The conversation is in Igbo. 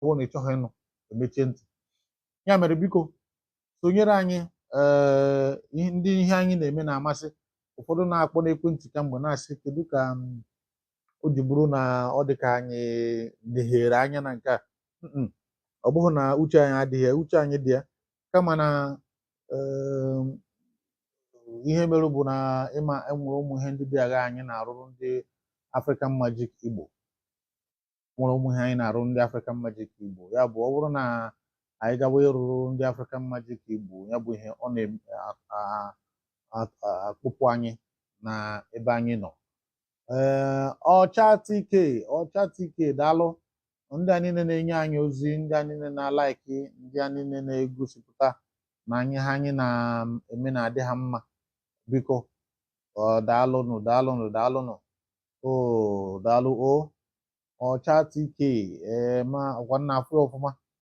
Bụrụ na ị chọghị ịnụ, emechie ntị. Ya mere, biko sonyere anyị. Ee, ndị ihe anyị na-eme na-amasị, ụfọdụ na-akpọ n'ekwentị kamgbe na-asị, kedu ka o ji bụrụ na ọ dị ka anyị meghere anya na nke a? Ọ bụghị na uche anyị adịghị ya, uche anyị dị ya, kama na ihe mere bụ na ịma enwere ụmụ ihe ndị dị agha anyị na-arụrụ ndị African Magic Igbo, nwere ụmụ ihe anyị na-arụ ndị African Magic Igbo. Ya bụ, ọ bụrụ na anyị gawa ịrụrụ ndị African Magic Igbo, ya bụ ihe ọ na-akpụpụ anyị na ebe anyị nọ. Ee, Ọcha TK, Ọcha TK, daalụ. Ndị a niile na-enye anyị ozi, ndị a niile na-alike, ndị a niile na-egosipụta na anyị ha anyị na-eme na-adị ha mma, biko ọ daalụnụ, daalụnụ, daalụnụ o, daalụ o. Ọcha TK, ee, ma ọkwa nna afụ ya ọfụma.